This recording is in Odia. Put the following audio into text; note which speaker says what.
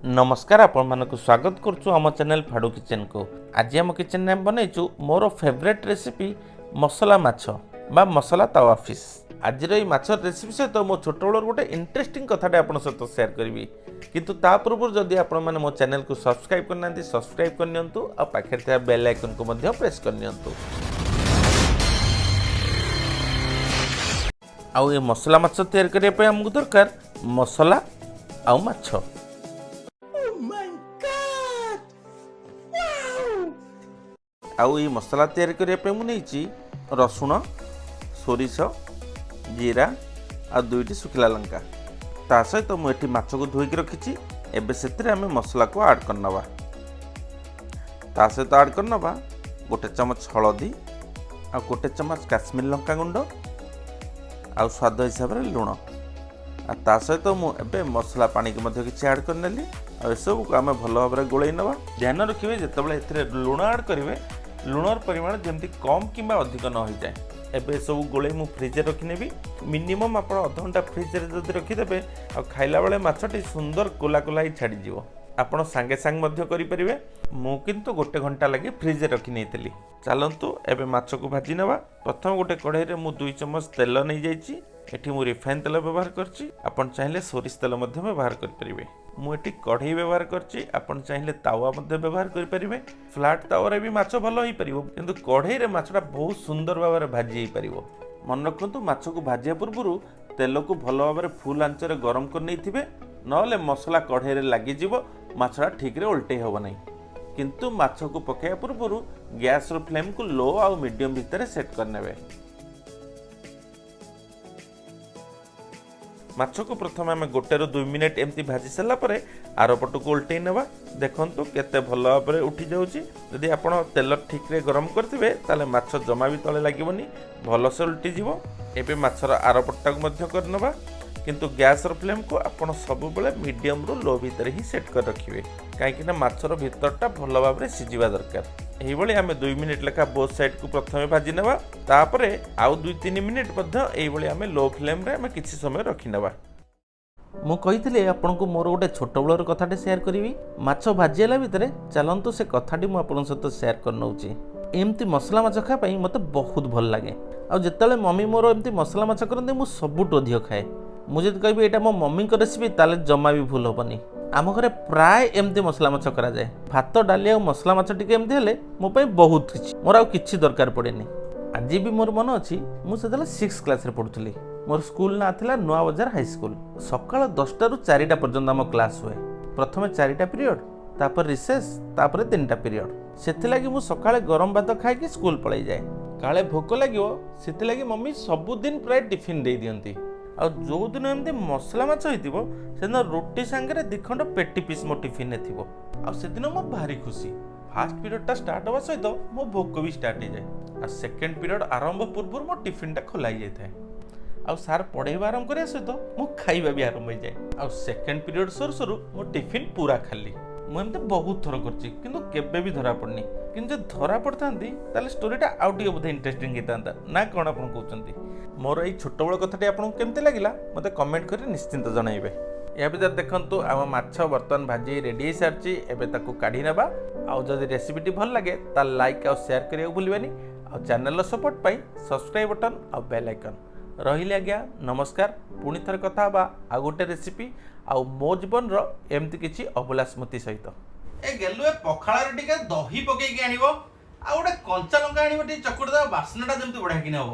Speaker 1: ନମସ୍କାର, ଆପଣମାନଙ୍କୁ ସ୍ୱାଗତ କରୁଛୁ ଆମ ଚ୍ୟାନେଲ୍ ଫାଡ଼ୁ କିଚେନ୍କୁ। ଆଜି ଆମ କିଚେନ୍ରେ ଆମେ ବନେଇଛୁ ମୋର ଫେଭରେଟ୍ ରେସିପି, ମସଲା ମାଛ ବା ମସଲା ତାୱା ଫିସ୍। ଆଜିର ଏଇ ମାଛ ରେସିପି ସହିତ ମୋ ଛୋଟବେଳର ଗୋଟେ ଇଣ୍ଟରେଷ୍ଟିଂ କଥାଟେ ଆପଣଙ୍କ ସହିତ ସେୟାର କରିବି। କିନ୍ତୁ ତା ପୂର୍ବରୁ ଯଦି ଆପଣମାନେ ମୋ ଚ୍ୟାନେଲକୁ ସବସ୍କ୍ରାଇବ୍ କରିନାହାନ୍ତି, ସବସ୍କ୍ରାଇବ୍ କରିନିଅନ୍ତୁ ଆଉ ପାଖରେ ଥିବା ବେଲ୍ ଆଇକନ୍କୁ ମଧ୍ୟ ପ୍ରେସ୍ କରିନିଅନ୍ତୁ। ଆଉ ଏ ମସଲା ମାଛ ତିଆରି କରିବା ପାଇଁ ଆମକୁ ଦରକାର ମସଲା ଆଉ ମାଛ।
Speaker 2: Oh my God! Wow!
Speaker 1: ଆଉ ଏଇ ମସଲା ତିଆରି କରିବା ପାଇଁ ମୁଁ ନେଇଛି ରସୁଣ, ସୋରିଷ, ଜିରା ଆଉ ଦୁଇଟି ଶୁଖିଲା ଲଙ୍କା। ତା ସହିତ ମୁଁ ଏଠି ମାଛକୁ ଧୋଇକି ରଖିଛି। ଏବେ ସେଥିରେ ଆମେ ମସଲାକୁ ଆଡ଼୍ କରିନେବା। ତା ସହିତ ଆଡ଼୍ କରିନେବା 1 ଚାମଚ ହଳଦୀ ଆଉ 1 ଚାମଚ କାଶ୍ମୀର ଲଙ୍କା ଗୁଣ୍ଡ ଆଉ ସ୍ୱାଦ ହିସାବରେ ଲୁଣ। ଆଉ ତା ସହିତ ମୁଁ ଏବେ ମସଲା ପାଣିକି ମଧ୍ୟ କିଛି ଆଡ଼୍ କରିନେଲି। ଆଉ ଏସବୁକୁ ଆମେ ଭଲ ଭାବରେ ଗୋଳେଇ ନେବା। ଧ୍ୟାନ ରଖିବେ, ଯେତେବେଳେ ଏଥିରେ ଲୁଣ ଆଡ଼୍ କରିବେ, ଲୁଣର ପରିମାଣ ଯେମିତି କମ୍ କିମ୍ବା ଅଧିକ ନ ହୋଇଯାଏ। ଏବେ ଏସବୁ ଗୋଳେଇ ମୁଁ ଫ୍ରିଜରେ ରଖିନେବି। ମିନିମମ୍ ଆପଣ ଅଧଘଣ୍ଟା ଫ୍ରିଜରେ ଯଦି ରଖିଦେବେ ଆଉ ଖାଇଲା ବେଳେ ମାଛଟି ସୁନ୍ଦର କୋଲା କୋଲା ହେଇ ଛାଡ଼ିଯିବ। ଆପଣ ସାଙ୍ଗେ ସାଙ୍ଗେ ମଧ୍ୟ କରିପାରିବେ। ମୁଁ କିନ୍ତୁ ଗୋଟେ ଘଣ୍ଟା ଲାଗି ଫ୍ରିଜରେ ରଖି ନେଇଥିଲି। ଚାଲନ୍ତୁ, ଏବେ ମାଛକୁ ଭାଜି ନେବା। ପ୍ରଥମେ ଗୋଟେ କଢ଼େଇରେ ମୁଁ 2 ଚାମଚ ତେଲ ନେଇଯାଇଛି। ଏଠି ମୁଁ ରିଫାଇନ୍ ତେଲ ବ୍ୟବହାର କରିଛି। ଆପଣ ଚାହିଁଲେ ସୋରିଷ ତେଲ ମଧ୍ୟ ବ୍ୟବହାର କରିପାରିବେ। ମୁଁ ଏଠି କଢ଼େଇ ବ୍ୟବହାର କରିଛି। ଆପଣ ଚାହିଁଲେ ତାୱା ମଧ୍ୟ ବ୍ୟବହାର କରିପାରିବେ। ଫ୍ଲାଟ୍ ତାୱାରେ ବି ମାଛ ଭଲ ହେଇପାରିବ, କିନ୍ତୁ କଢ଼େଇରେ ମାଛଟା ବହୁତ ସୁନ୍ଦର ଭାବରେ ଭାଜି ହେଇପାରିବ। ମନେ ରଖନ୍ତୁ, ମାଛକୁ ଭାଜିବା ପୂର୍ବରୁ ତେଲକୁ ଭଲ ଭାବରେ ଫୁଲ୍ ଆଞ୍ଚରେ ଗରମ କରିନେଇଥିବେ, ନହେଲେ ମସଲା କଢ଼େଇରେ ଲାଗିଯିବ, ମାଛଟା ଠିକ୍ରେ ଓଲଟେଇ ହେବ ନାହିଁ। କିନ୍ତୁ ମାଛକୁ ପକାଇବା ପୂର୍ବରୁ ଗ୍ୟାସ୍ର ଫ୍ଲେମ୍କୁ ଲୋ ଆଉ ମିଡ଼ିୟମ୍ ଭିତରେ ସେଟ୍ କରିନେବେ। ମାଛକୁ ପ୍ରଥମେ ଆମେ 1ରୁ 2 ମିନିଟ୍ ଏମିତି ଭାଜି ସାରିଲା ପରେ ଆର ପଟକୁ ଓଲଟେଇ ନେବା। ଦେଖନ୍ତୁ, କେତେ ଭଲ ଭାବରେ ଉଠି ଯାଉଛି। ଯଦି ଆପଣ ତେଲ ଠିକ୍ରେ ଗରମ କରିଥିବେ, ତାହେଲେ ମାଛ ଜମା ବି ତଳେ ଲାଗିବନି, ଭଲସେ ଓଲଟିଯିବ। ଏବେ ମାଛର ଆର ପଟଟାକୁ ମଧ୍ୟ କରିନେବା। କିନ୍ତୁ ଗ୍ୟାସ୍ର ଫ୍ଲେମ୍କୁ ଆପଣ ସବୁବେଳେ ମିଡ଼ିୟମରୁ ଲୋ ଭିତରେ ହିଁ ସେଟ୍ କରି ରଖିବେ, କାହିଁକିନା ମାଛର ଭିତରଟା ଭଲ ଭାବରେ ସିଝିବା ଦରକାର। ଏଇଭଳି ଆମେ 2 ମିନିଟ୍ ଲେଖା ବୋଥ୍ ସାଇଡ଼୍କୁ ପ୍ରଥମେ ଭାଜି ନେବା। ତାପରେ ଆଉ 2-3 ମିନିଟ୍ ମଧ୍ୟ ଏଇଭଳି ଆମେ ଲୋ ଫ୍ଲେମ୍ରେ ଆମେ କିଛି ସମୟ ରଖିନେବା। ମୁଁ କହିଥିଲି ଆପଣଙ୍କୁ ମୋର ଗୋଟେ ଛୋଟବେଳର କଥାଟେ ସେୟାର କରିବି। ମାଛ ଭାଜି ହେଲା ଭିତରେ ଚାଲନ୍ତୁ, ସେ କଥାଟି ମୁଁ ଆପଣଙ୍କ ସହିତ ସେୟାର କରିନେଉଛି। ଏମିତି ମସଲା ମାଛ ଖାଇବା ପାଇଁ ମୋତେ ବହୁତ ଭଲ ଲାଗେ। ଆଉ ଯେତେବେଳେ ମମି ମୋର ଏମିତି ମସଲା ମାଛ କରନ୍ତି, ମୁଁ ସବୁଠୁ ଅଧିକ ଖାଏ। ମୁଁ ଯଦି କହିବି ଏଇଟା ମୋ ମମିଙ୍କ ରେସିପି, ତାହେଲେ ଜମା ବି ଭୁଲ ହେବନି। ଆମ ଘରେ ପ୍ରାୟ ଏମିତି ମସଲା ମାଛ କରାଯାଏ। ଭାତ, ଡାଲି ଆଉ ମସଲା ମାଛ ଟିକେ ଏମିତି ହେଲେ ମୋ ପାଇଁ ବହୁତ କିଛି, ମୋର ଆଉ କିଛି ଦରକାର ପଡ଼େନି। ଆଜି ବି ମୋର ମନେ ଅଛି, ମୁଁ ସେତେବେଳେ ସିକ୍ସ କ୍ଲାସ୍ରେ ପଢ଼ୁଥିଲି। ମୋର ସ୍କୁଲ ନାଁ ଥିଲା ନୂଆ ବଜାର ହାଇସ୍କୁଲ। ସକାଳ 10ଟାରୁ 4ଟା ପର୍ଯ୍ୟନ୍ତ ଆମ କ୍ଲାସ୍ ହୁଏ। ପ୍ରଥମେ ଚାରିଟା ପିରିୟଡ଼, ତାପରେ ରିସେସ୍, ତାପରେ ତିନିଟା ପିରିୟଡ଼। ସେଥିଲାଗି ମୁଁ ସକାଳେ ଗରମ ଭାତ ଖାଇକି ସ୍କୁଲ ପଳେଇଯାଏ। କାଳେ ଭୋକ ଲାଗିବ, ସେଥିଲାଗି ମମି ସବୁଦିନ ପ୍ରାୟ ଟିଫିନ୍ ଦେଇ ଦିଅନ୍ତି। ଆଉ ଯେଉଁଦିନ ଏମିତି ମସଲା ମାଛ ହେଇଥିବ, ସେଦିନ ରୁଟି ସାଙ୍ଗରେ 2 ଖଣ୍ଡ ପେଟି ପିସ୍ ମୋ ଟିଫିନରେ ଥିବ। ଆଉ ସେଦିନ ମୁଁ ଭାରି ଖୁସି। ଫାର୍ଷ୍ଟ ପିରିୟଡ଼ଟା ଷ୍ଟାର୍ଟ ହେବା ସହିତ ମୋ ଭୋକ ବି ଷ୍ଟାର୍ଟ ହେଇଯାଏ। ଆଉ ସେକେଣ୍ଡ ପିରିୟଡ଼ ଆରମ୍ଭ ପୂର୍ବରୁ ମୋ ଟିଫିନଟା ଖୋଲା ହେଇଯାଇଥାଏ। ଆଉ ସାର୍ ପଢ଼େଇବା ଆରମ୍ଭ କରିବା ସହିତ ମୋ ଖାଇବା ବି ଆରମ୍ଭ ହେଇଯାଏ। ଆଉ ସେକେଣ୍ଡ ପିରିୟଡ଼ ସରୁ ସରୁ ମୋ ଟିଫିନ୍ ପୁରା ଖାଲି। ମୁଁ ଏମିତି ବହୁତ ଥର କରିଛି, କିନ୍ତୁ କେବେ ବି ଧରା ପଡ଼ିନି। କିନ୍ତୁ ଯଦି ଧରା ପଡ଼ିଥାନ୍ତି, ତାହେଲେ ଷ୍ଟୋରିଟା ଆଉ ଟିକେ ବୋଧେ ଇଣ୍ଟରେଷ୍ଟିଂ ହେଇଥାନ୍ତା, ନା କ'ଣ ଆପଣ କହୁଛନ୍ତି? ମୋର ଏଇ ଛୋଟବେଳ କଥାଟି ଆପଣଙ୍କୁ କେମିତି ଲାଗିଲା, ମୋତେ କମେଣ୍ଟ କରି ନିଶ୍ଚିନ୍ତ ଜଣାଇବେ। ଏହା ଭିତରେ ଦେଖନ୍ତୁ, ଆମ ମାଛ ବର୍ତ୍ତମାନ ଭାଜି ରେଡ଼ି ହେଇସାରିଛି। ଏବେ ତାକୁ କାଢ଼ି ନେବା। ଆଉ ଯଦି ରେସିପିଟି ଭଲ ଲାଗେ, ତାହେଲେ ଲାଇକ୍ ଆଉ ସେୟାର କରିବାକୁ ଭୁଲିବେନି। ଆଉ ଚ୍ୟାନେଲର ସପୋର୍ଟ ପାଇଁ ସବସ୍କ୍ରାଇବ୍ ବଟନ୍ ଆଉ ବେଲ୍ ଆଇକନ୍। ରହିଲି ଆଜ୍ଞା, ନମସ୍କାର। ପୁଣି ଥରେ କଥା ହେବା ଆଉ ଗୋଟେ ରେସିପି ଆଉ ମୋ ଜୀବନର ଏମିତି କିଛି ଅଭୁଲା ସ୍ମୃତି ସହିତ। ଏ ଗେଲୁ, ଏ ପଖାଳରେ ଟିକେ ଦହି ପକେଇକି ଆଣିବ ଆଉ ଗୋଟେ କଞ୍ଚା ଲଙ୍କା ଆଣିବ, ଟିକେ ଚକୁଟି ଦେବା, ବାସ୍ନାଟା ଯେମିତି ବଢ଼ିଆ କିନା ହବ।